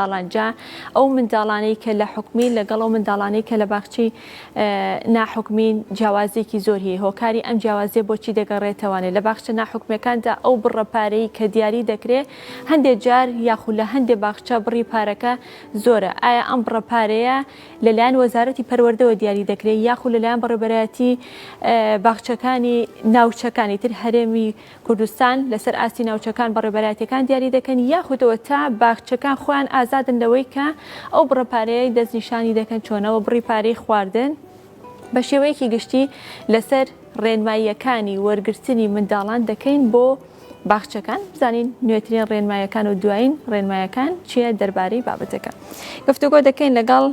منداڵان جا ئەو منداڵانەی کە لە حکومی لەگەڵ ئەو منداڵانەی کە لە باخچەی ناحکومین جیاوازیەکی زۆر هەیە هۆکاری ئەم جیاوازیە بۆچی دەگەڕێتەوانێ لە باخچە ناحکومیەکاندا ئەو بڕە پارەی کە دیاری دەکرێ هەندێک جار یاخود لە هەندێ باخچە بڕی پارەکە زۆرە ئایا ئەم بڕە پارەیە لەلایەن وەزارەتی پەروەردەوە دیاری دەکرێت یاخود لەلایەن بەڕێوەبەرایەتی باخچەکانی ناوچەکانی تر هەرێمی کوردستان لەسەر ئاستی ناوچەکان بەڕێوەبەرایەتیەکان دیاری دەکەن یاخود ئەوەتا باخچەکان خۆیان ئازادن لەوەی کە ئەو بڕە پارەیە دەستنیشانی دەکەن چۆنەوە بڕی پارەی خواردن بە شێوەیەکی گشتی لەسەر ڕێنماییەکانی وەرگرتنی منداڵان دەکەین بۆ باخچەکان بزانین نوێترین ڕێنمایەکان و دوایین ڕێنمایەکان چییە دەربارەی بابەتەکە گفتوگۆ دەکەین لەگەڵ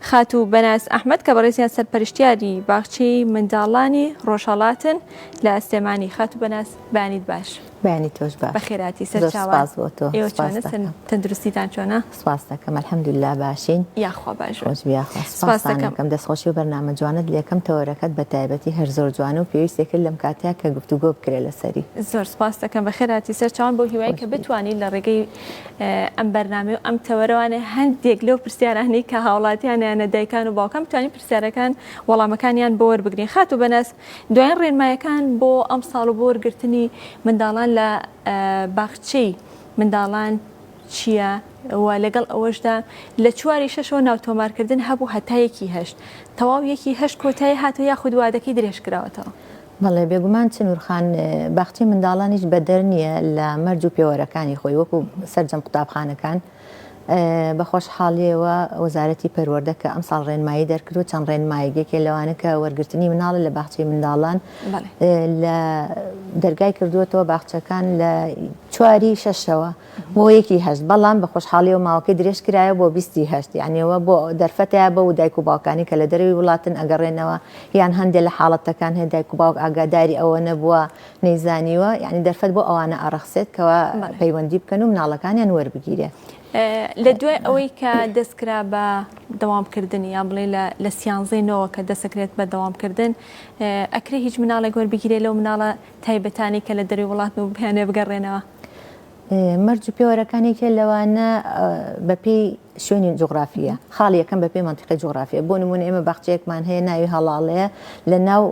خاتوو بەناز ئەحمەد کە بەڕێزیان سەرپەرشتیاری باخچەی منداڵانی ڕۆژهەڵاتن لە سلێمانی. خاتوو بەناز بەیانیت باش. بەیانی تۆش باش. بەخێرهاتی سەر زۆر چاوان. سپاس بۆ تۆ. ئێوە سپاس چۆنە دەکەم. تەندروستیتان چۆنە؟ سپاس دەکەم الحمدللە باشین. یاخوا باش بن. خۆش بی یاخوا. سپاس سپاستان دەکەم. ئەکەم دەستخۆشی و بەرنامە جوانەت لێکەم تەوەرەکەت بە تایبەتی هەر زۆر جوانە و پێویستی کرد لەم کاتەیا کە گفتوگۆ بکرێ لەسەری. زۆر سپاس دەکەم بەخێرهاتی سەر چاوان بەو هیوای خۆش کە بیت. بتوانین لە ڕێگەی ئەم بەرنامەی و ئەم تەوەرەوانە هەندێک لەو پرسیارانەی کە هاوڵاتیان یانە دایکان و باوکان بتوانین پرسیارەکان وەڵامەکانیان بۆ وەربگرین. خاتوو بەناز دوایین ڕێنمایەکان بۆ ئەمساڵ و بۆ وەرگرتنی منداڵان لە باخچەی منداڵان چییە و لەگەڵ ئەوەشدا لە چواری شەشەوە ناو تۆمارکردن هەبوو هەتا یەکی هەشت تەواو یەکی هەشت کۆتایی هاتوو یاخود وادەکەی درێژ کراوەتەوە؟ بەڵێ بێگومان چنور خان باخچەی منداڵانیش بەدەر نییە لە مەرج و پێوەرەکانی خۆی وەکو سەرجەم قوتابخانەکان بە خۆشحاڵیەوە وەزارەتی پەروەردە کە ئەمساڵ ڕێنمایی دەرکردووە چەند ڕێنمایەک یەکێ لەوانە کە وەرگرتنی مناڵە لە باخچەی منداڵان لە دەرگای کردووەتەوە باخچەکان لە چواری شەشەوە بۆ یەکی هەشت بەڵام بە خۆشحاڵیەوە ماوەکەی درێژ کرایەوە بۆ بیستی هەشت یانیەوە بۆ دەرفەتەیە بۆ و دایک و باوکانی کە لە دەرەوەی وڵاتن ئەگەڕێنەوە یان هەندێک لە حاڵەتەکان هەیە دایک و باوک ئاگاداری ئەوە نەبووە نەیزانیوە یعنی دەرفەت بۆ ئەوانە ئەڕەخسێت کەوا پەیوەندی بکەن و مناڵەکانیان وەربگیرێ. لە دوای ئەوەی کە دەستکرا بە دەوامکردن یان بڵێ لە سیانزەی نۆوە کە دەسەکرێت بە دەوامکردن ئەکرێ هیچ مناڵێک وەربگیرێ لەو مناڵە تایبەتانەی کە لە دەروی وڵاتن و بیانەوێ بگەڕێنەوە؟ مەرج و پێوەرەکان یەکێ لەوانە بەپێی شوێنی جوغرافیە خاڵی یەکەم بەپێی مەنتیقەی جوغرافیە بۆ نمونە ئێمە باخچەیەکمان هەیە ناوی هەڵاڵەیە لە ناو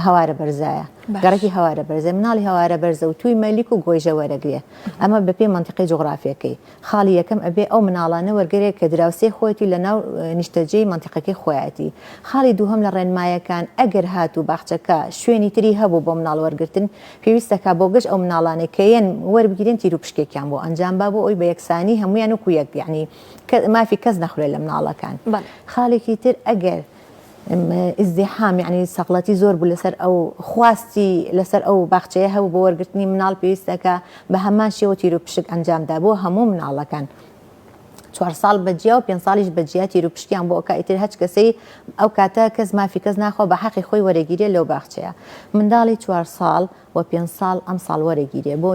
هەوارە بەرزایە گەڕەکی هەوارە بەرزە مناڵی هەوارە بەرزە و توی مەلیک و گۆیژە وەرەگرێ ئەمە بەپێی مەنتیقەی جوغرافیەکەی خاڵی یەکەم ئەبێ ئەو مناڵانە وەرگرێ کە دراوسێی خۆیەتی لە ناو نیشتەجێی مەنتیقەکەی خۆیەتی خاڵی دووهەم لە ڕێنمایەکان ئەگەر هاتوو باخچەکە شوێنی تری هەبوو بۆ مناڵ وەرگرتن پێویست دەکا بۆ گشت ئەو مناڵانەی کە یەن وەربگیرێن تیروپشکێکیان بۆ ئەنجام با بۆ ئەوی بە یەکسانی هەموویان وەکو یەک یانی مافی کەس نەخورێ لە مناڵەکان خاڵێکی تر ئەگەر ئیزدیحام یعنی سەغڵەتی زۆر بوو لەسەر ئەو خواستی لەسەر ئەو باخچەیە هەبوو بۆ وەرگرتنی مناڵ پێویست دەکا بە هەمان شێوە تیروپشک ئەنجامدا بۆ هەموو مناڵەکان. چوار ساڵ بە جیا و پێنج ساڵیش بە جیا تیروپشکیان بۆ ئەکا ئیتر هەچ کەسەی ئەو کاتە کەس مافی کەس ناخوا بە حەقی خۆی وەرەگیرێ لەو باخچەیە منداڵی چوار ساڵ و پێنج ساڵ ئەم ساڵ وەرەگیرێ بۆ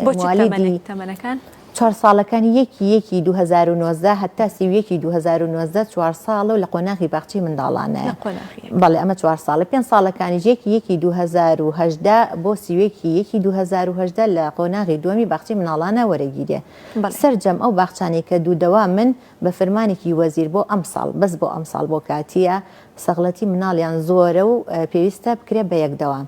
بۆ چ تەمەنێک تەمەنەکان؟ چوار ساڵەکانی یەکی یەکی 2019 هەتا 31 2019 چوار ساڵە و لە قۆناغی باخچەی منداڵانە بەڵێ ئەمە چوار ساڵە پێنج ساڵەکانیش یەکی یەکی 2018 بۆ 31 یەکی 2018 لە قۆناغی دووەمی باخچەی مناڵانە وەرەگیرێ سەرجەم ئەو باخچانەی کە دوودەوامن بە فرمانێکی وەزیر بۆ ئەمساڵ بەس بۆ ئەمساڵ بۆ کاتییە سەغڵەتی مناڵیان زۆرە و پێویستە بکرێ بە یەک دەوام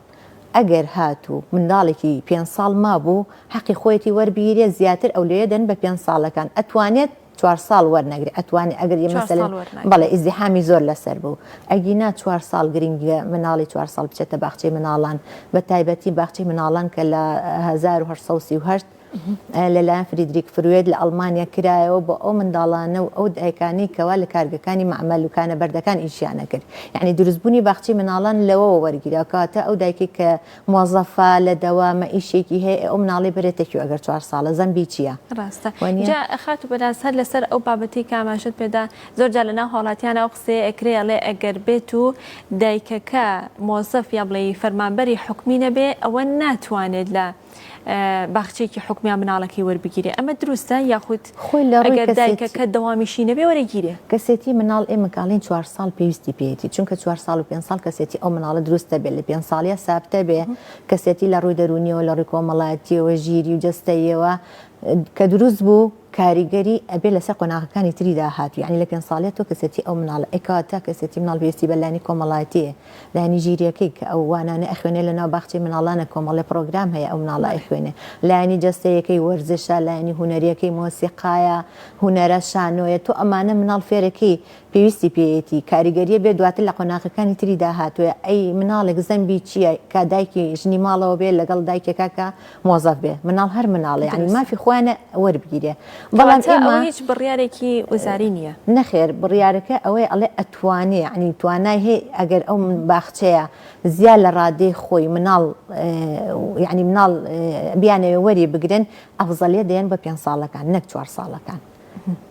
ئەگەر هاتوو منداڵێکی پێنج ساڵ مابوو حەقی خۆیەتی وەربگیرێ زیاتر ئەولەویە دەن بە پێنج ساڵەکان ئەتوانێت چوار ساڵ وەرنەگرێ ئەتوانێ ئەگەر یە مەسەلەن بەڵێ ئیزدیحامی زۆر لەسەر بوو ئەگینا چوار ساڵ گرنگە مناڵی چوار ساڵ بچێتە باخچەی مناڵان بە تایبەتی باخچەی مناڵان کە لە 1838 لەلایەن فریدریک فروێد لە ئەڵمانیا کرایەوە بۆ ئەو منداڵانە و ئەو دایکانەی کەوا لە کارگەکانی مەعمەل و کانە بەردەکان ئیشیان ئەکرد یەعنی دروستبوونی باخچەی مناڵان لەوەوە وەرگیرا کەواتە ئەو دایکەی کە موەزەفە لە دەوامە ئیشێکی هەیە ئەو مناڵەی بەرێتە کوێ ئەگەر چوار ساڵە زەنبی چییە؟ ڕاستە جا خاتوو بەناز هەر لەسەر ئەو بابەتەی کە ئاماژەت پێدا زۆر جار لەناو هاوڵاتیان ئەو قسەیە ئەکرێ ئەڵێ ئەگەر بێت و دایکەکە مۆزەف یا بڵێی فەرمانبەری حکومی نەبێ ئەوە ناتوانێت لە باخچەیەکی حکومیان مناڵەکەی وەربگیرێ ئەمە دروستە یاخود خۆی لە ڕووی ئەگەر کەسێتی دایکەکە دەوامیشی نەبێ وەرەگیرێ؟ کەسێتی مناڵ ئێمە کە ئەڵێین چوار ساڵ پێویستی پێیەتی چونکە چوار ساڵ و پێنج ساڵ کەسێتی ئەو مناڵە دروست دەبێت لە پێنج ساڵیا سابتە بێ کەسێتی لە ڕووی دەروونیەوە لە ڕووی کۆمەڵایەتیەوە ژیری و جەستەییەوە کە دروست بوو. کاریگەری ئەبێ لەسەر قۆناغەکانی تری داهاتوو یانی لە پێنج ساڵیە تۆ کەسێتی ئەو مناڵە ئەی کەواتە کەسێتی مناڵ پێویستی بە لایەنی کۆمەڵایەتیە لایەنی ژیریەکەی کە ئەو وانانە ئەخوێنێ لە ناو باخچەی مناڵانە کۆمەڵێ پڕۆگرام هەیە ئەو مناڵە ئەیخوێنێ لایەنی جەستەیەکەی وەرزشە لایەنی هونەریەکەی مۆسیقایە هونەرە شانۆیە تۆ ئەمانە مناڵ فێرەکەی پێویستی پێیەتی کاریگەریە بێ دواتر لە قۆناغەکانی تری داهاتووە ئەی مناڵێک زەنبی چیە کە دایکی ژنی ماڵەوە بێ لەگەڵ دایکێکا کە مۆزەف بێ مناڵ هەر مناڵە یانی مافی خۆیانە وەربگیرێ بەڵام کەواتە ئەوە هیچ بڕیارێکی وزاری نییە؟ نەخێر بڕیارەکە ئەوەیە ئەڵێ ئەتوانێ یانی توانای هەیە ئەگەر ئەو باخچەیە زیا لە ڕادەی خۆی مناڵ یانی مناڵ بیانەوێ وەری بگرن ئەفزەلیە دەیەن بە پێنج ساڵەکان نەک چوار ساڵەکان.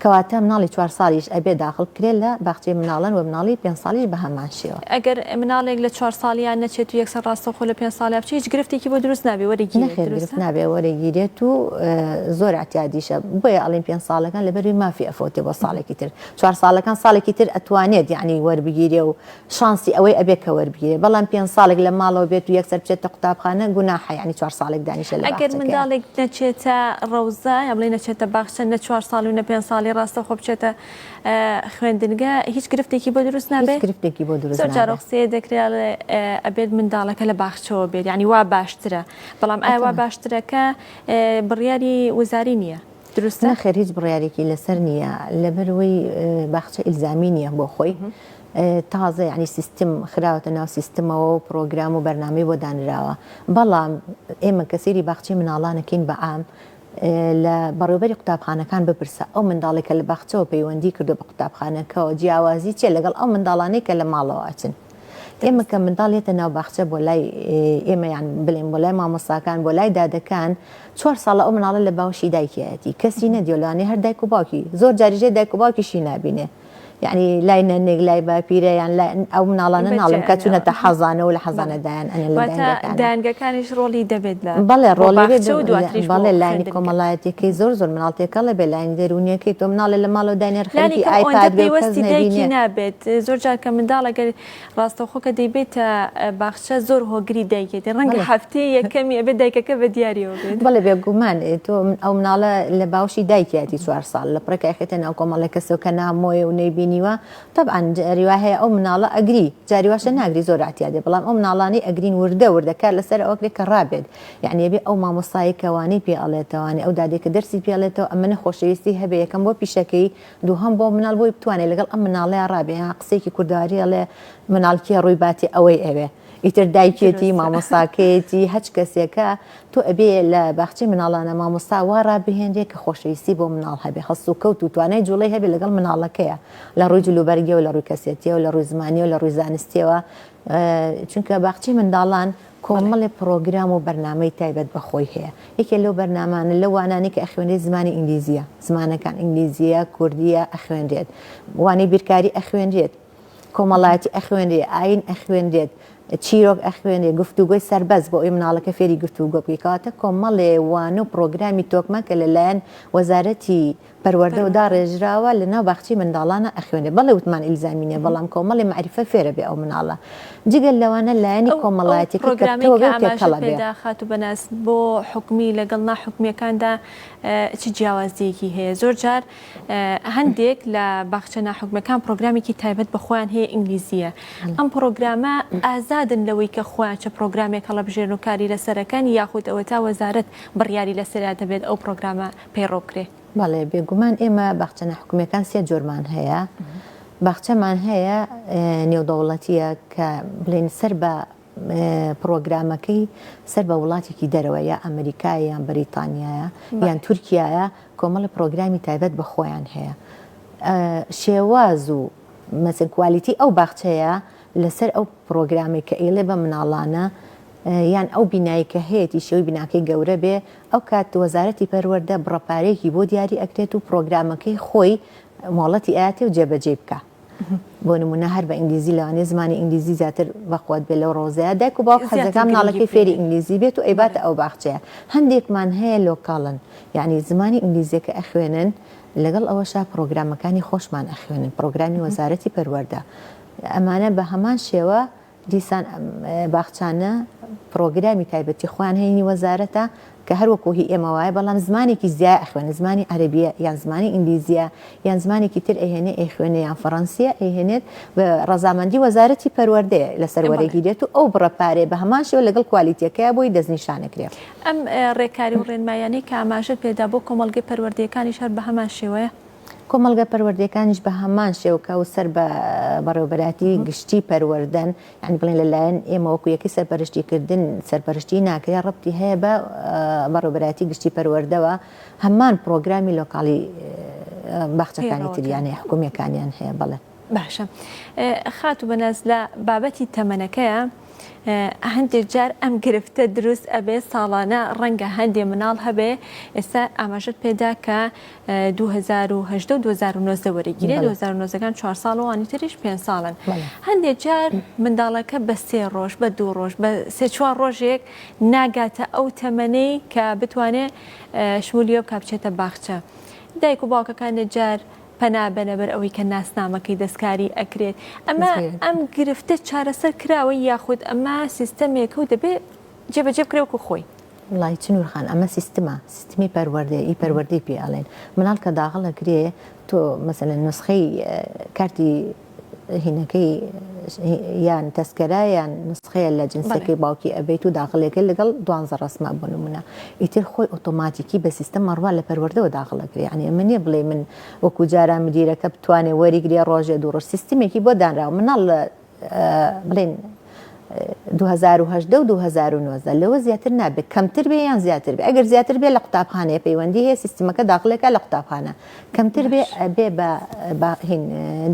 کەواتە مناڵی چوار ساڵیش ئەبێ داخڵ بکرێت لە باخچەی مناڵان وە مناڵی پێنج ساڵیش بە هەمان شێوە. ئەگەر مناڵێک لە چوار ساڵیا نەچێت و یەکسەر ڕاستەوخۆ لە پێنج ساڵیا بچێت هیچ گرفتێکی بۆ دروست نابێ وەرەگیرێت نەخێر گرفت دروستە؟ نابێ وەرەگیرێت و زۆر ئیعتیادیشە بۆیە ئەڵێین پێنج ساڵەکان لەبەروی مافی ئەفەوتێ بۆ ساڵێکی تر چوار ساڵەکان ساڵێکی تر ئەتوانێت یەعنی وەربگیرێ و شانسی ئەوەی ئەبێ کە وەربگیرێ بەڵام پێنج ساڵێک لە ماڵەوە بێت و یەکسەر بچێتە قوتابخانە گوناحە یانی چوار ساڵێک دانیشە لە ئەگەر باخچەکەیا. منداڵێک نەچێتە ڕەوزە یا بڵێین نەچێتە باخچە نە چوار ساڵی و نە پێنج ساڵی ڕاستەوخۆ بچێتە خوێندنگە هیچ گرفتێکی بۆ دروست هیچ نابێ؟ گرفتێکی بۆ دروست زۆر جار نابێ. ئەو قسەیە دەکرێ ئەڵێ ئەبێت منداڵەکە لە باخچەوە بێت یانی وا باشترە بەڵام ئایا وا ئەتوان. باشترەکە بڕیاری وزاری نییە؟ دروستە؟ نەخێر هیچ بڕیارێکی لەسەر نییە لەبەروەی باخچە ئیلزامی نییە بۆ خۆی تازە یعنی سیستم خراوەتە ناو سیستمەوە و پرۆگرام و بەرنامەی بۆ دانراوە بەڵام ئێمە کە سەیری باخچەی مناڵانەکەین بە عام لە بەڕێوبەری قوتابخانەکان بپرسە ئەو منداڵێک کە لە باخچەوە پەیوەندی کردو بە قوتابخانەکەەوە جیاوازی چیە لەگەڵ ئەو منداڵانەی کە لە ماڵەوە ئەچن ئێمە کە منداڵ یەتە ناو باخچە بۆ لای ئێمە یان بلێن بۆ لای مامۆستاکان بۆ لای دادەکان چوار ساڵە ئەو مناڵە لە باوشی دایکیەتی کەسی نەدیوە لەوانەیە هەر دایک و باوکی زۆر جاریش دایک و باوکیشی نابینێ یعنی لای نەنێک لای باپیرە یان لای ئەو مناڵانە ناڵم کە چونەتە حەزانە و لە حەزانە دایان ئەنێن لە دایانگەکان دایانگەکانیش ڕۆڵی دەبێت لە بەڵێ ڕۆڵی بەڵێ لایەنی کۆمەڵایەتیەکەی زۆر زۆر مناڵ تێکەڵە بێ لایەنی دەروونیەکەی تۆ مناڵێ لە ماڵەوە دانێر خەریکی ئایپاد بێ و کەس نەبینێ نابێت زۆر جار کە منداڵ ئەگەر ڕاستەوخۆ کە دەیبێتە باخچە زۆر هۆگری دایکێتی ڕەنگە هەفتەی یەکەمی ئەبێت دایکەکە بە دیاریەوە بێت. بەڵێ بێگومان تۆ ئەو مناڵە لە باوشی دایکیەتی چوار ساڵ لە پڕێک ئەخێتە ناو کۆمەڵێک کەسەوە کە نامۆیە و نەیبینیوە تەبعەن جاری وا هەیە ئەو مناڵە ئەگری جاری واشە ناگری زۆر ئەعتیادێ بەڵام ئەو مناڵانەی ئەگرین وردە وردە کار لەسەر ئەوە کرێ کە ڕابێت یەعنی ئەبێ ئەو مامۆستایەی کە وانەی پێ ئەڵێتەوانێ ئەو دادەی کە دەرسی پێ ئەڵێتەوە ئەمەنە خۆشەویستی هەبێ یەکەم بۆ پیشەکەی دووهەم بۆ مناڵ بۆی بتوانێ لەگەڵ ئەم مناڵەیا ڕابێ ها قسەیەکی کوردەواری ئەڵێ مناڵ کێ ڕووی باتێ ئەوەی ئەوێ ئیتر دایکێتی مامۆستاکەیەتی هەچ کەسێکە تۆ ئەبێ لە باخچەی مناڵانە مامۆستا وا ڕابهێنرێ کە خۆشەویستی بۆ مناڵ هەبێ هەڵسوکەوت و توانای جوڵەی هەبێ لەگەڵ مناڵەکەیە لە ڕووی جلوبەرگیەوە لە ڕووی کەسێتیەوە لە ڕووی زمانیەوە لە ڕووی زانستیەوە چونکە باخچەی منداڵان کۆمەڵێ پڕۆگرام و بەرنامەی تایبەت بە خۆی هەیە یەکێ لەو بەرنامانە لەو وانانەی کە ئەخوێنرێت زمانی ئینگلیزیە زمانەکان ئینگلیزیە کوردیە ئەخوێنرێت وانەی بیرکاری ئەخوێنرێت کۆمەڵایەتی ئەخوێنرێ ئاین ئەخوێنرێت چیرۆک ئەخوێنرێ گفتوگۆی سەربەست بۆ ئەوەی مناڵەکە فێری گفتوگۆ بکەی کەواتە کۆمەڵێ وانە و پڕۆگرامی تۆکمە کە لەلایەن وەزارەتی پەروەردەوە داڕێژراوە لە ناو باخچەی منداڵانە ئەخوێنرێ بەڵێ وتمان ئیلزامی نیە بەڵام کۆمەڵێ مەعریفە فێرە بێ ئەو مناڵە جگە لەوانە لایەنی ئەو ئەو کۆمەڵایەتیەکە کە پڕۆگرامەی پتەوە کە بێ و ئاماژەت تێکەڵە بێ. پێدا خاتوو بەناز بۆ حکومی لەگەڵ ناحکومیەکاندا چ جیاوازیەکی هەیە زۆر جار هەندێک لە باخچە ناحکومیەکان پڕۆگرامێکی تایبەت بە خۆیان هەیە ئینگلیزیە ئەم پڕۆگرامە ئازادن لەوەی کە خۆیان چ پڕۆگرامێک هەڵەبژێرن و کاری لەسەرەکەن یاخود ئەوەتا وەزارەت بڕیاری لەسەرا دەبێت ئەو پڕۆگرامە پەیڕەو بکرێ؟ بەڵێ بێگومان ئێمە باخچە ناحکومیەکان سێ جۆرمان هەیە باخچەمان هەیە نێودەوڵەتیە کە بڵێن سەر بە پڕۆگرامەکەی سەر بە وڵاتێکی دەرەوە یا ئەمریکایە یان بەریتانیایە یان تورکیایە کۆمەڵی پڕۆگرامی تایبەت بە خۆیان هەیە شێواز و مەسن کوالیتی ئەو باخچەیە لەسەر ئەو پڕۆگرامەی کە ئەیڵێ بە مناڵانە یان ئەو بینایەی کە هەیەتی شێوەی بیناکەی گەورە بێ ئەو کات وەزارەتی پەروەردە بڕە پارەیەکی بۆ دیاری ئەکرێت و پڕۆگرامەکەی خۆی مۆڵەتی ئەیاتێ و جێبەجێی بکا بۆ نمونە هەر بە ئینگلیزی لەوانەیە زمانی ئینگلیزی زیاتر بەقوەت بێت لەو ڕۆزەیە دایک و باوک حەزەکە مناڵەکەی فێری ئینگلیزی بێت و ئەیباتە ئەو باخچەیە هەندێکمان هەیە local ن یعنی زمانی ئینگلیزیەکە ئەخوێنن لەگەڵ ئەوەشا پڕۆگرامەکانی خۆشمان ئەخوێنن پڕۆگرامی وەزارەتی پەروەردە ئەمانە بە هەمان شێوە. دیسان ئەم باخچانە پڕۆگرامی تایبەتی خۆیان هەیە وەزارەتە کە هەر وەکو هی ئێمە وایە بەڵام زمانێکی زیای ئەخوێنێ زمانی عەرەبیە یان زمانی ئینگلیزیە یان زمانێکی تر ئەیهێنێ ئەیخوێنێ یان فەڕەنسیە ئەیهێنێت بە ڕەزامەندی وەزارەتی پەروەردەیە لەسەر وەرەگیرێت و ئەو بڕە پارەیە بە هەمان شێوە لەگەڵ کوالیتیەکەیا بۆی دەستنیشان ئەکرێ. ئەم ڕێکاری و ڕێنماییانەی کە ئاماژەت پێدا بۆ کۆمەڵگەی پەروەردەیەکانیش هەر بە هەمان شێوەیە؟ کۆمەڵگە پەروەردەیەکانیش بە هەمان شێوە کە سەر بە بەڕێوەبەرایەتی گشتی پەروەردەن، یانی بڵێن لە لایەن ئێمە وەکو یەکەی سەرپەرشتی کردن سەرپەرشتی ناکرێ ڕەبتی هەیە بە بەڕێوەبەرایەتی گشتی پەروەردەوە هەمان پڕۆگرامی لۆکاڵی باخچەکانی تریان هەیە حکومیەکانیان هەیە بەڵێ. باشە خاتوو بەناز لە بابەتی تەمەنەکەیە هەندێک جار ئەم گرفتە دروست ئەبێ ساڵانە ڕەنگە هەندێ مناڵ هەبێ ئێستا ئاماژەت پێدا کە 2018 و 2019 وەرەگیرێ 2019 کان چوار ساڵ و ئەوانی تریش پێنج ساڵن هەندێک جار منداڵەکە بە سێ ڕۆژ بە دوو ڕۆژ بە سێ چوار ڕۆژێک ناگاتە ئەو تەمەنەی کە بتوانێ شمولیۆ بکا بچێتە باخچە دایک و باوکەکان جار پەنا بەنە بەر ئەوەی کە ناسنامەکەی دەستکاری ئەکرێت ئەمە ئەم گرفتە چارەسەر کراوە یاخود ئەمە سیستەمێکە و دەبێ جێبەجێ بکرێ وەکو خۆی. وڵای چنور خان ئەمە سیستمە سیستمی پەروەردەیە ئی پەروەردەی پێ ئەڵێن مناڵ کە داغڵ ئەکرێ تۆ مەسەلەن نوسخەی کارتی هینەکەی یان تەسکەرە یان نوسخەیە لە جنسەکەی باوکی ئەبیت و داخلەکەی لەگەڵ دوانزە ڕسمە بۆ نمونە ئیتر خۆی ئۆتۆماتیکی بە سیستەم مەڕوا لە پەروەردەوە داخڵەکرێ یعنی ئەمە نییە بڵێ من وەکو جاران مدیرەکە بتوانێ وەریگرێ ڕۆژێ دوو ڕۆژ سیستمێکی بۆ دانراوە مناڵ لە بڵێن 2018 و 2019 لەوە زیاتر نابێت کەمتر بێ یان زیاتر بێ ئەگەر زیاتر بێ لە قوتابخانەیە پەیوەندی هەیە سیستمەکە داخلێکە لە قوتابخانە کەمتر بێ بێ بە هین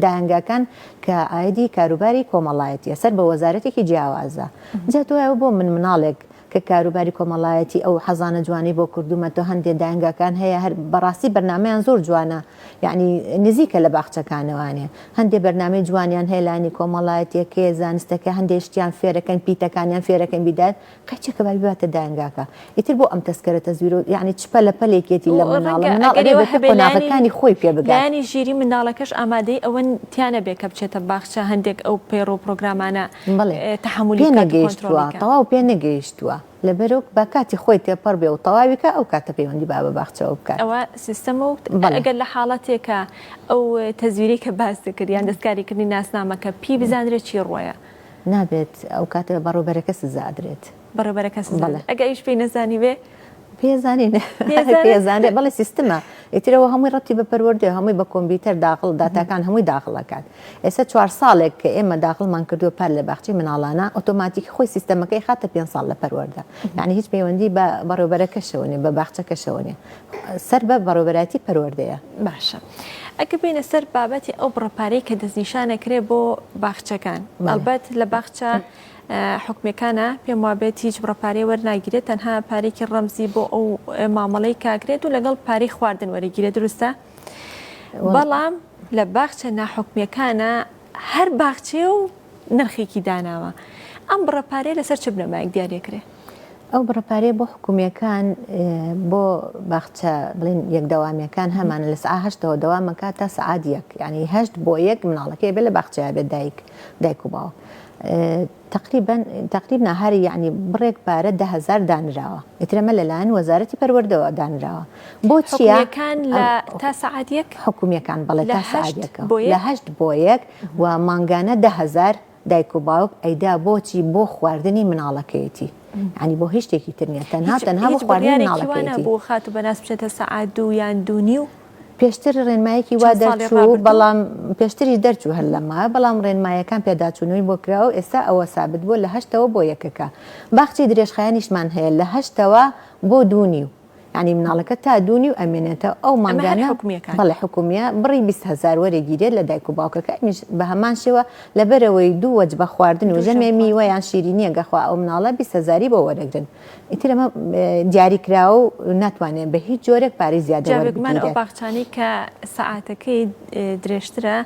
دایەنگاکان کە ئایدی کاروباری کۆمەڵایەتیە سەر بە وەزارەتێکی جیاوازە جا تۆ بۆ من مناڵێک کە کاروباری کۆمەڵایەتی ئەو حەزانە جوانەی بۆ کردومە تۆ هەندێ دایەنگاکان هەیە هەر بەڕاستی بەرنامەیان زۆر جوانە یعنی نزیکە لە باخچەکانەوانێ هەندێ بەرنامەی جوانیان هەیە لانی کۆمەڵایەتیەکەی زانستەکە هەندێ شتیان فێرەکەن پیتەکانیان فێرەکەن بیدات قەیچەکە با بیباتە دایەنگاکە ئیتر بۆ ئەم تەسکەرە تەزویر و یعنی چ پەلە پەلێکێتی لە مناڵە مناڵ ئەبێ بە پێی قۆناغەکانی خۆی پێ بگات. لایەنی ژیری منداڵەکەش ئامادەی ئەوە تیا نەبێ کە بچێتە باخچە هەندێک ئەو پەیڕەو و پرۆگرامانە بەڵێ تەحەمولی پێ بکات و نەگەیشتووە کۆنترۆڵی کات. تەواو پێ نەگەیشتووە لەبەرو با کاتی خۆی تێپەڕ بێ و تەواوی کا ئەو کاتە پەیوەندی با بە باخچەوە بکات. ئەوە سیستەمە و بەڵێ. ئەگەر لە حاڵەتێکا ئەو تەزویرەی کە باست کرد یان دەستکاریکردنی ناسنامەکە پی بزانرێ چی ڕوەیە؟ نابێت ئەو کاتە بەڕێوبەرەکە سزا ئەدرێت. بەڕێوبەرەکە سزا ئەدرێت. ئەگەر ئەویش پێی نەزانیبێ؟ پێزانین پێزانێ بەڵێ سیستمە ئیترەوە هەمووی ڕەتی بە پەروەردە هەمووی بە کۆمپیوتەر داخڵ داتاکان هەمووی داخڵەکات ئێستا چوار ساڵێک کە ئێمە داخڵمان کردووە پار لە باخچەی مناڵانە ئۆتۆماتیکی خۆی سیستەمەکەی خاتە پێ ساڵ لە پەروەردە یعنی هیچ پەیوەندی بە بەڕێوبەرەکەشەوە نیە بە باخچەکەشەوە نیە سەر بە بەڕێوبەرایەتی پەروەردەیە. باشە ئەگەر بێینە سەر بابەتی ئەو بڕە پارەی کە دەستنیشان ئەکرێ بۆ باخچەکان ئەڵبەت لە باخچە حکومیەکانە پێم وابێت هیچ بڕە پارەی وەرناگیرێت تەنها پارێکی ڕەمزی بۆ ئەو مامەڵەی کاکرێت و لەگەڵ پارەی خواردن وەرەگیرێت دروستە بەڵام لە باخچە ناحکومیەکانە هەر باخچەیە و نرخێکی داناوە ئەم بڕە پارەیە لەسەر چ بنەمایەک دیاریەکرێ؟ ئەو بڕە پارەیە بۆ حکومییەکان بۆ باخچە بڵێن یەک دەوامیەکان هەمانە لە سعا هەشتەوە دەوامەکە تا سعات یەک یعنی هەشت بۆ یەک مناڵەکەی بێ لە باخچەیە بێت دایک دایک و باوک تقریبا تقریبا هەر یعنی بڕێک پارە دههزار دانراوە ئیترەمە لەلایەن وەزارەتی پەروەردەوە دانراوە بۆ چییە حکومیەکان لە تا سعات یەک حکومیەکان بەڵێ لە تا سعات هەشت یەکە بۆ لە یەک هەشت بۆ یەک و مانگانە دههزار دایک و باوک ئەیدا بۆچی بۆ خواردنی مناڵەکەیەتی یانی بۆ هیچ شتێکی تر نیە تەنها هیچ تەنها بۆ هیچ خواردنی بڕیارێکی وا مناڵەکەیەتی. نەبوو خاتوو بەناز بچێتە سەعات دوو یان دوو نیو؟ پێشتر ڕێنمایەکی وا چەند ساڵی دەرچوو ڕابردوو؟ بەڵام پێشتریش دەرچوو هەر لەمە بەڵام ڕێنمایەکان پێداچوونەوەی بۆ کراوە و ئێستا ئەوە سابت بووە لە هەشتەوە بۆ یەکەکە باخچەی درێژخایەنیشمان هەیە لە هەشتەوە بۆ دوو نیو یانی مناڵەکە تا دوو نیو ئەمێنێتەوە ئەو ئەمە هەر مانگانە حکومیەکان. بەڵێ حکومیە بڕی 20 هەزار وەرەگیرێت لە دایک و باوکەکە ئەمیش بە هەمان شێوە لەبەرئەوەی دوو وەجبە خواردن و دوو ژەم ژەمێ میوە خواردن. یان شیرینیە گەخوا ئەو مناڵە 20 هەزاری بۆ وەرەگرن ئیتر ئەمە دیاری کراوە و ناتوانێت بە هیچ جۆرێک پارەی زیادە جا بێگومان ئەو وەربگیرێت. باخچانەی کە سەعاتەکەی درێژترە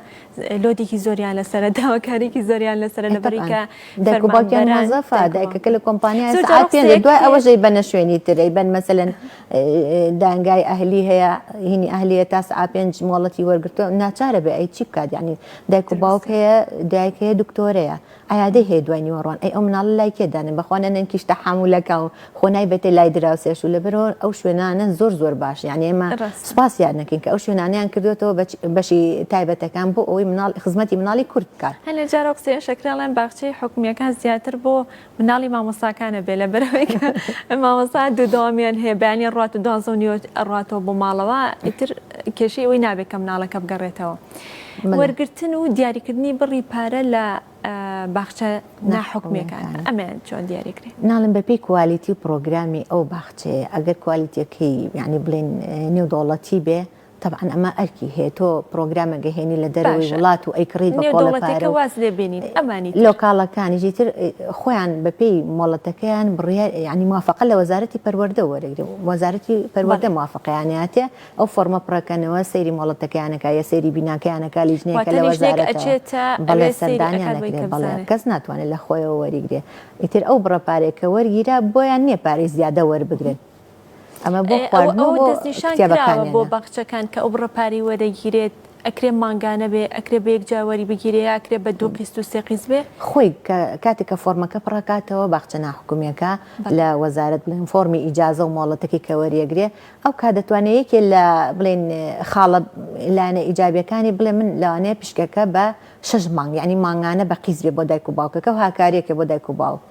load ێکی زۆریان لەسەرە داواکاریکی زۆریان لەسەرە لەبەری تەبعەن کە دایک و باوکیان فەرمانبەران مۆزەفە دایک و باوک دایکەکە لە کۆمپانیایە زۆر جار سەعات پێنج قسەیەک دوای ئەوەش ئەیبەنە شوێنی تر ئەیبەن مەسەلەن. دانگای ئەهلی هەیە هینی ئەهلیە تا سعا پێنج مۆڵەتی وەرگرتووە ناچارە بێ ئەی چی بکات یعنی دایک و باوک هەیە دایک هەیە دکتۆرەیە عیادەی هەیە دوای نیوەڕوان ئەی ئەو مناڵە لای کێ دانێن بەخوا نە نەنکیش تەحامولەکا و خۆ نایبێتێ لای دراوسێش و لەبەرەوە ئەو شوێنانە زۆر زۆر باش یعنی ئێمە سوپاسیان نەکەین کە ئەو شوێنانیان کردوێتەوە بەشی تایبەتەکان بۆ ئەوەی مناڵ خزمەتی مناڵی کورد بکات. هەنێ جار ئەو قسەیە شەکرە ئەڵێن باخچەی حکومییەکان زیاتر بۆ مناڵی مامۆستاکانە بێ لەبەرئەوەی کە مامۆستا دوو دەوامیان هەیە بەیانی ئەڕوات و دوانزە و نیوە ئەڕواتەوە بۆ ماڵەوە ئیتر کێشەی ئەوەی نابێت کە مناڵەکە بگەڕێتەوە. وەرگرتن و دیاریکردنی بڕی پارە لە باخچە ناحکومیەکان ئەمەیان چۆن دیاریکرێ؟ ناڵێم بەپێی کوالیتی و پڕۆگرامی ئەو باخچەیە ئەگەر کوالیتیەکەی یانی بڵێین نێودەوڵەتی بێ تەبعەن ئەمە ئەرکی هەیە تۆ پڕۆگرامێک ئەهێنی لە دەرەوەی وڵات و ئەیکڕیت بە کۆڵە پارە و واز لێ بێنین ئەمانی تر. لۆکاڵەکانیش ئیتر خۆیان بەپێی مۆڵەتەکەیان بڕیار یانی موافەقە لە وەزارەتی پەروەردە وەرەگرن وەزارەتی پەروەردە موافەقەیان هاتێ ئەو فۆرمە پڕەکەنەوە سەیری مۆڵەتەکەیان ئەکا یا سەیری بیناکەیان ئەکا لیژنەیەکە لە وەزارەتەوە بەڵێ سەردانیان ئەکرێ بەڵێ کەس ناتوانێت لە خۆیەوە وەریگرێ ئیتر ئەو بڕە پارەیە کە وەرگیرا بۆیان نییە پارەی زیادە وەربگرن ئەمە بۆ خواردن و بۆ دەستنیشان کراوە بۆ باخچەکان کە ئەو بڕە پارەی وەرەگیرێت ئەکرێ مانگانە بێ ئەکرێ بە یەکجار وەری بگیرێ یا ئەکرێ بە دوو قیست و سێ قیست بێ؟ خۆی کە کاتێک کە فۆرمەکە پڕەکاتەوە باخچە ناحکومیەکە لە وەزارەت بڵێن فۆرمی ئیجازە و مۆڵەتەکەی کە وەریەگرێ ئەو کات دەتوانێت یەکێ لە بڵێن خاڵە لایەنە ئیجابیەکانی بڵێ من لەوانەیە پشکەکە بە شەش مانگ یعنی مانگانە بە قیست بێ بۆ دایک و باوکەکە و هاکاریەکە بۆ دایک و باوک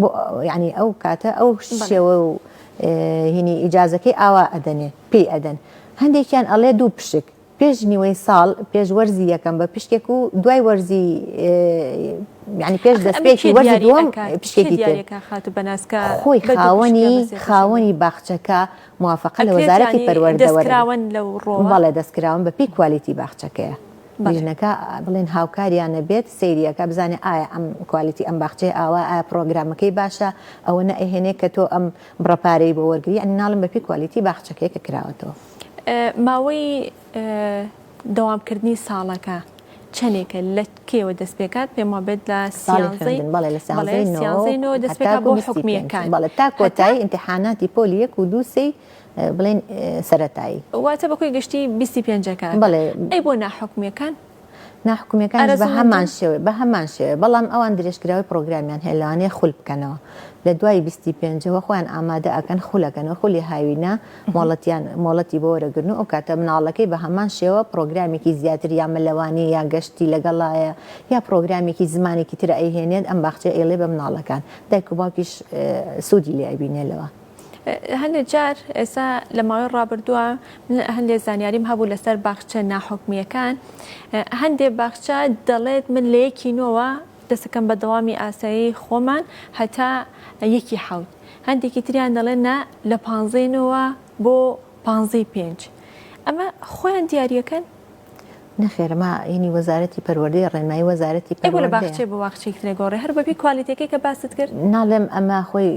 بۆ یعنی ئەو کاتە ئەو شێوە و هینی ئیجازەکەی ئاوا ئەدەنێ پێی ئەدەن هەندێکیان ئەڵێ دوو پشک پێش نیوەی ساڵ پێش وەرزی یەکەم بە پشکێک و دوای وەرزی یعنی پێش دەستپێکی وەرزی دووەم پشکێکی تر خۆی خاوەنی خاوەنی باخچەکە موافقە لە وەزارەتی پەروەردە دەستکراون لەو ڕۆوە بەڵێ دەستکراون بە پێی کوالیتی باخچەکەیە لیژنەکە بڵێن هاوکاریانە بێت سەیریەکە بزانێ ئایا ئەم کوالیتی ئەم باخچەیە ئاوا ئایا پڕۆگرامەکەی باشە ئەوە نەئەهێنێ کە تۆ ئەم بڕە پارەی بۆ وەرگری یعنی ناڵم بە پێی کوالیتی باخچەکەیە کە کراوەتەوە. ماوەی دەوامکردنی ساڵەکە چەندێکە لە کێوە دەست پێکات پێم وابێت لە سیانزەی بەڵێ لە سیانزەی نۆ دەست پێکات بۆ حکومییەکان بەڵێ تا کۆتایی ئیمتیحاناتی پۆلی یەک و دوو سێی بڵێن سەرەتایی واتە بە کۆی گشتی بیستی پێنجەکان بەڵێ ئەی بۆ ناحکومییەکان ناحکومیەکانیش بە هەمان شێوەیە بە هەمان شێوەیە بەڵام ئەوان درێژکراوەی پڕۆگرامیان هەیە لەوانەیە خول بکەنەوە لە دوای بیستی پێنجەوە خۆیان ئامادە ئەکەن خولەکەنەوە خولی هاوینە مۆڵەتیان مۆڵەتی بۆ وەرەگرن و ئەو کاتە مناڵەکەی بە هەمان شێوە پڕۆگرامێکی زیاتر یا مەلەوانی یا گەشتی لەگەڵایە یا پڕۆگرامێکی زمانێکی تر ئەیهێنێت ئەم باخچەیە ئەیڵێ بە مناڵەکان دایک و باوکیش سوودی لێ ئەبینێ لەوە. هەندێک جار ئێستا لە ماوەی ڕابردووە من هەندێک زانیاریم هەبوو لەسەر باخچە ناحکومییەکان هەندێک باخچە دەڵێت من لە یەکی نۆوە دەستەکەم بە دەوامی ئاسایی خۆمان هەتا یەکی حەوت هەندێکی تریان دەڵێن نا لە پانزەی نۆوە بۆ پانزەی پێنج ئەمە خۆیان دیاریەکەن؟ نەخێر ئەمە هینی وەزارەتی پەروەردەیە ڕێنمایی وەزارەتی ئەی بۆ لە پەروەردەیە. باخچەیە بۆ باخچەیەکی تر ئەگۆڕێ هەر بەپێی کوالیتیەکەی کە باست کرد؟ ناڵێم ئەمە خۆی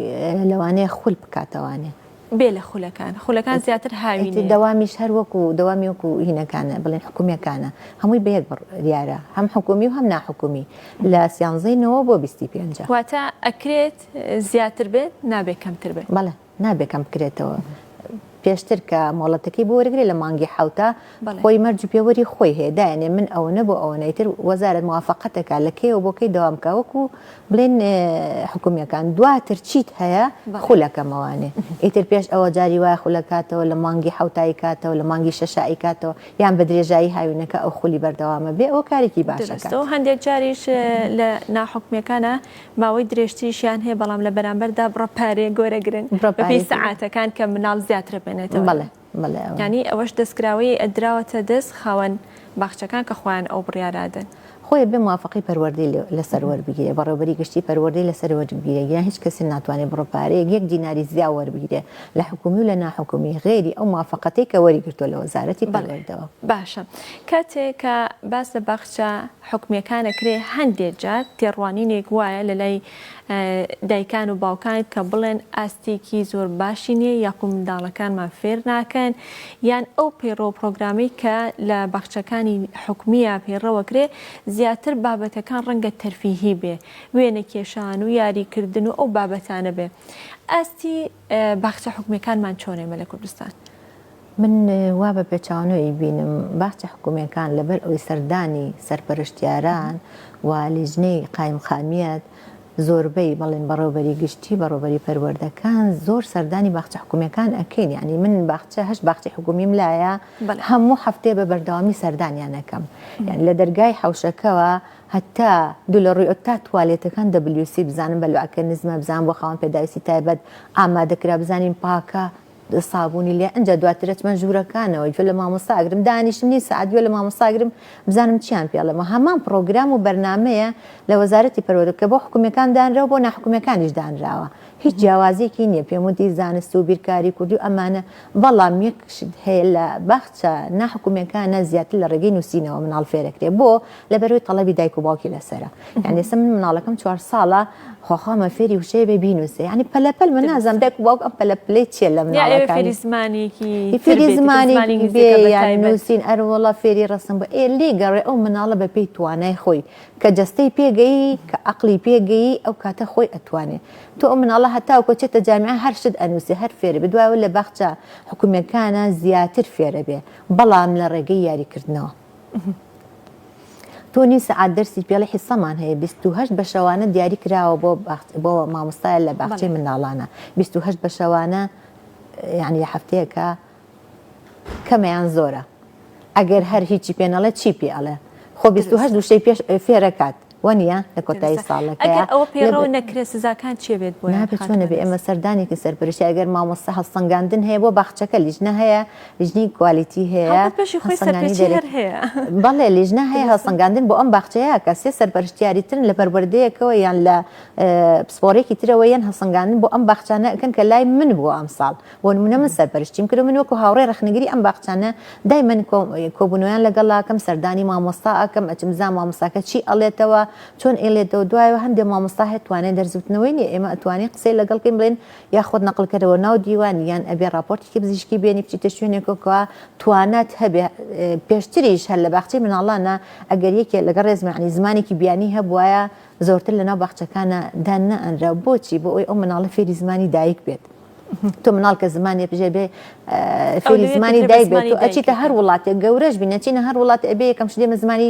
لەوانەیە خول بکاتەوانێ. بێ لە خولەکان خولەکان زیاتر ئیتر هاوینەیە. دەوامیش هەر وەکو دەوامی وەکو هینەکانە بڵێن حکومیەکانە هەمووی بە یەک بڕیارە هەم حکومی و هەم ناحکومی لە سیانزەی نۆوە بۆ بیستی پێنجە. واتە ئەکرێت زیاتر بێت نابێ کەمتر بێت. بەڵێ. نابێ کەم بکرێتەوە پێشتر کە مۆڵەتەکەی بۆ وەرگرێ لە مانگی حەوتا خۆی مەرج و پێوەری خۆی هەیە دایەنێ من ئەوەنە بۆ ئەوەنە ئیتر وەزارەت موافەقەتەکا لە کەیەوە بۆ کەی دەوام بکا وەکو بڵێن حکومیەکان دواتر چیت هەیە خولەکەمەوانێ ئیتر پێش ئەوە جاری وایە خولەکاتەوە لە مانگی حەوتایی کاتەوە لە مانگی شەشایی کاتەوە یان بە درێژایی هاوینەکە ئەو خولی بەردەوامە بێ ئەوە کارێکی باشەکات. دروستە و هەندێک جاریش لە ناحکومیەکانە ماوەی درێژتریشیان هەیە بەڵام لە بەرامبەردا بڕە پارەیەک وەرەگرن بەپێی سەعاتەکان کە مناڵ زیاتر بێنێتەوە. بەڵێ بەڵێ ئەوە. یانی ئەوەش دەستکراوەی دراوەتە دەست خاوەن باخچەکان کە خۆیان ئەو بڕیارە ئەدەن. خۆی ئەبێ موافەقەی پەروەردەی لەسەر وەربگیرێ بەڕێوەبەری گشتی پەروەردەی لەسەر وەربگیرێ گیان هیچ کەسێ ناتوانێ بڕە پارەیەک یەک دیناری زیا وەربگیرێ لە حکومی و لە ناحکومی غەیری ئەو موافەقەتەی کە وەریگرتووە لە وەزارەتی بەڵێ پەروەردەوە. باشە کاتێ کە باس لە باخچە حکومیەکان ئەکرێ هەندێ جار تێڕوانینێک وایە لەلای دایکان و باوکان کە بڵێن ئاستێکی زۆر باشی نییە یاخو منداڵەکانمان فێر ناکەن یان ئەو پەیڕەو پرۆگرامەی کە لە باخچەکانی حکومیە پەیڕەوەکرێ. زیاتر بابەتەکان ڕەنگە تەرفیهی بێ، وێنەکێشان و یاریکردن و ئەو بابەتانە بێ. ئاستی باخچە حکومیەکانمان چۆنە ئێمە لە کوردستان؟ من وا بە پێچەوانەوە ئەیبینم، باخچە حکومیەکان لەبەر ئەوەی سەردانی سەرپەرشتیاران و لیژنەی قایمقامیەت زۆربەی بەڵێن بەڕێوبەری گشتی بەڕێوبەری پەروەردەکان زۆر سەردانی باخچە حکومیەکان ئەکەین یانی من باخچە هەشت باخچەی حکومیم لایە هەموو هەفتەیە بە بەردەوامی سەردانیان ئەکەم یانی لە دەرگای حەوشەکەوە هەتا دوو لە ڕووی تا توالێتەکان WC بزانم بەلوعەکە نزمە بزانم بۆ خاوەن پێداویستی تایبەت ئامادە کرا بزانین پاکە سابونی لێ ئەنجا دواتر ئەچمە ژوورەکانەوە گوێ لە مامۆستا ئەگرم دانیشم نیو سەعات گوێ لە مامۆستا ئەگرم بزانم چیان پێ ئەڵێم و هەمان پڕۆگرام و بەرنامەیە لە وەزارەتی پەروەردە کە بۆ حکومیەکان دانراوە بۆ ناحکومیەکانیش دانراوە هیچ جیاوازیەکی نییە پێم وتی زانست و بیرکاری کوردی و ئەمانە بەڵام یەک شت هەیە لە باخچە ناحکومیەکانە زیاتر لە ڕێگەی نووسینەوە مناڵ فێرەکرێ بۆ لەبەرەوەی تەڵەبی دایک و باوکی لەسەرە یعنی ئێستا من مناڵەکەم چوار ساڵە خۆخوامە فێری وشەیە بێ بینوسێ یعنی پەلەپەل من نازانم دایک و باوک ئەم پەلەپلەی چییە لە مناڵەکانی فێری زمانێکی فێری زمانێکی بێ یان نووسین ئەروەڵا فێری ڕەسم بۆ ئێ لێ گەڕێ ئەو مناڵە بە پێی توانای خۆی کە جەستەی پێگەیی کە عەقڵی پێگەیی ئەو کاتە خۆی ئەتوانێ تۆ ئەو مناڵە هەتاوکۆ چێتە جامیعە هەر شت ئەنووسێ هەر فێرە بێ دوایەوە لە باخچە حکومیەکانە زیاتر فێرە بێ بەڵام لە ڕێگەی یاریکردنەوە. تۆ نیو سەعات دەرسی پێڵی حیسەمان هەیە 28 بە شەوانە دیاری کراوە بۆ بۆ مامۆستایە لە باخچەی منداڵانە 28 بە شەوانە یعنی لە هەفتەیەکە کەمەیان زۆرە ئەگەر هەر هیچی پێ نەڵێ چی پێ ئەڵێ خۆ 28 وشەی پێش فێرەکات وەنیە لە کۆتایی ساڵەکە ئەگەر ئەوە پێڕەو نەکرێت سزاکان چیە بێت بۆیان نابێت چۆن نەبێ ئێمە سەردانێکی سەرپەرشتی ئەگەر مامۆستا هەڵسەنگاندن هەیە بۆ باخچەکە لیژنە هەیە لیژنەی کوالیتی هەیە هەڵبەت بەشی خۆی هەڵسەنگانی سەرپێچی دەرەکی هەر هەیە. بەڵێ لیژنە هەیە دروستە. هەڵسەنگاندن بۆ ئەم باخچەیە کە سێ سەرپەرشتیاری ترن لە پەروەردەیەکەوە یان لە پسپۆڕێکی ترەوە یەن هەڵسەنگاندن بۆ ئەم باخچانە ئەکەن کە لای من بووە ئەمساڵ بۆ نمونە من سەرپەرشتیم کرد و من وەکو هاوڕێ ڕەخنەگری ئەم باخچانە دایمەن کۆبوونەوەیان لەگەڵ ئەکەم سەردانی مامۆستا ئەکەم ئەچم بزانم مامۆستاکە چی ئەڵێتەوە چۆن ئەیڵێتەوە دوایەوە هەندێ مامۆستا هەیە توانای دەرس وتنەوەی نییە ئێمە ئەتوانین قسەی لەگەڵ کەین بڵێن یا خۆت نەقل کەرەوە ناو دیوان یان ئەبێ ڕاپۆرتێکی پزیشکی بێنی بچیتە شوێنێکەوە کەوا توانات هەبێ پێشتریش هەر لە باخچەی مناڵانە ئەگەر یەکێ لەگەڵ ڕێزم یانی زمانێکی بیانی هەبوایە زۆرتر لەناو باخچەکانە دان نەئەنرا بۆچی بۆ ئەوەی ئەو مناڵە فێری زمانی دایک بێت تۆ مناڵ کە زمانی بژێ بێ فێری زمانی دایک بێت تۆ ئەچیتە هەر وڵاتێک گەورەش بین ئەچینە هەر وڵات ئەبێ یەکەم شت ئێمە زمانی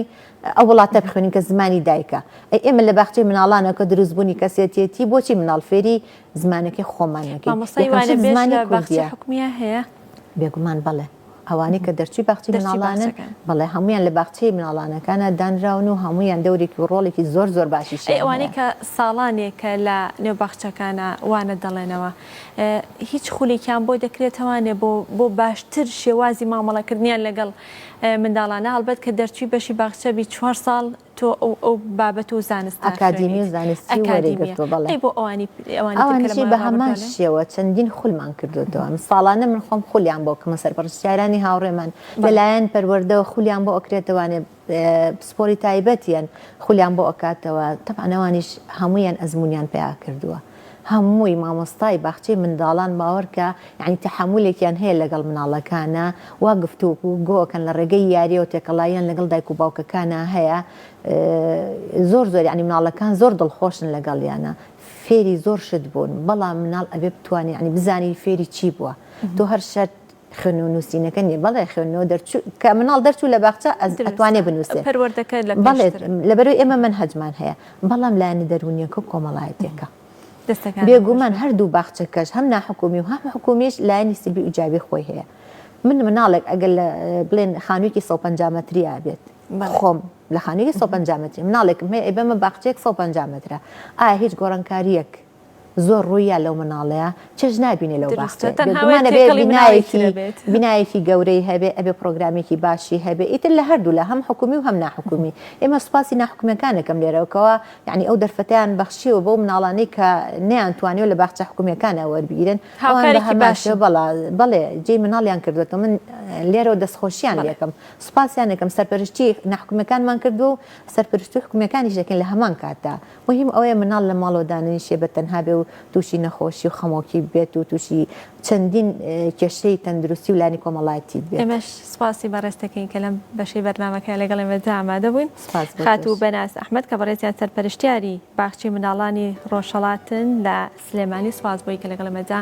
ئەو وڵاتە بخوێنین کە زمانی دایکە ئەی ئێمە لە باخچەی مناڵانە کە دروستبوونی کەسێتیەتی بۆچی مناڵ فێری زمانەکەی خۆمان نەکەین مامۆستای یەکەم شت وانەبێژ زمانی لە باخچەی کوردیە حکومیە هەیە؟ بێگومان بەڵێ ئەوانەی کە دەرچووی باخچەی دەرچووی مناڵانن باخچەکان. بەڵێ هەموویان لە باخچەی مناڵانەکانا دانراون و هەموویان دەورێکی و ڕۆڵێکی زۆر زۆر ئەی باشیشیان ئەوانەی هەیە. کە ساڵانێکە لە نێو باخچەکانا وانە دەڵێنەوە هیچ خولێکیان بۆ دەکرێتەوانێ بۆ بۆ باشتر شێوازی مامەڵەکردنیان لەگەڵ منداڵانە هەڵبەت کە دەرچووی بەشی باخچە بی چوار ساڵ تۆ ئەو ئەو بابەت و زانستە ئەکادیمی ئەخوێنیت و زانستی ئەکادیمیە وەریگرتووە بەڵێ. ئەی بۆ ئەوانی ئەوانی تر کە لە ئەوانیشی ماوەی بە هەمان ڕابردووە لە. شێوە چەندین خولمان کردۆتەوە ساڵانە من خۆم خولیان بۆ کەمە سەرپەرشتیارانی هاوڕێمان بەڵێ. لەلایەن پەروەردەوە خولیان بۆ ئەکرێتەوانێ پسپۆری تایبەتیان خولیان بۆ ئەکاتەوە تەبعەن ئەوانیش هەموویان ئەزموونیان پیا کردووە هەمووی مامۆستای باخچەی منداڵان باوەڕکە یانی تەحەمولێکیان هەیە لەگەڵ مناڵەکانا وا گفتوگۆ ئەکەن لە ڕێگەی یاریەوە تێکەڵاییان لەگەڵ دایک و باوکەکانا هەیە زۆر زۆر یانی مناڵەکان زۆر دڵخۆشن لەگەڵیانە فێری زۆر شت بوون بەڵام مناڵ ئەبێ بتوانێ یانی بزانی فێری چی بووە تۆ هەر شەرت خوێندن و نووسینەکە نییە بەڵێ خوێندنەوە دەرچوو کە مناڵ دەرچوو لە باخچە ئەتوانێ بنووسێ پەروەردەکە لە بەڵێ لەبەرەوەی ئێمە مەنهەجمان هەیە بەڵام لایەنە دەروونیەکە و کۆمەڵایەتیەکە بێگومان هەردوو باخچەکەش هەم ناحکومی و هەم حکومیش لایەنی سلبی و ئیجابی خۆی هەیە من مناڵێک ئەگەر لە بڵێن خانوویەکی 150 مەتریا بێت خۆم لە خانوویەکی 150 مەتری مناڵێکم هەیە ئەیبەمە باخچەیەک 150 مەترە ئایا هیچ گۆڕانکارییەک زۆر ڕوویا لەو مناڵەیە چێژ نابینێ لەو باخچەیە بێگومان ئەبێ بینایەکی بینایەکی گەورەی هەبێ ئەبێ پرۆگرامێکی باشی هەبێ ئیتر لە هەردوو لە هەم حکومی و هەم ناحکومی ئێمە سوپاسی ناحکومیەکان ئەکەم لێرەوە کەوا یعنی ئەو دەرفەتیان بەخشیوە بەو مناڵانەی کە نەیانتوانیوە لە باخچە حکومیەکانە وەربگیرن ئەوان بە هاوکارێکی هەمان باشن. شێوە بەڵا بەڵێ جێی مناڵیان کردوێتەوە من لێرەوە دەستخۆشیان لێکەم سوپاسیان دەکەم سەرپەرشتی ناحکومیەکانمان کردووە و سەرپەرشتی حکومیەکانیش دەکەین لە هەمان کاتدا موهیم ئەوەیە مناڵ لە ماڵەوە دانەنیشێ بە تەنها بێ و تووشی نەخۆشی و خەمۆکی بێت و تووشی چەندین کێشەی تەندروستی و لانی کۆمەڵایەتی بێت. ئێمەش سوپاسی بەڕێز دەکەین کە لەم بەشەی بەرنامەکە لەگەڵ ئێمەدا ئامادە بووین. سوپاس بۆ تۆش. خاتوو بەناز ئەحمەد کە بەڕێزیان سەرپەرشتیاری باخچەی منداڵانی ڕۆژهەڵاتن لە سلێمانی سوپاس بۆی کە لەگەڵ ئێمەدا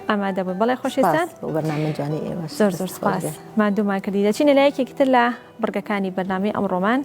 ئامادە بوون. بەڵێ خۆشەویستان. سوپاس بۆ بەرنامەی جوانی ئێوەش. زۆر زۆر سوپاس. ماندوومان کردی. دەچینە لای یەکێکی تر لە بڕگەکانی بەرنامەی ئەمڕۆمان.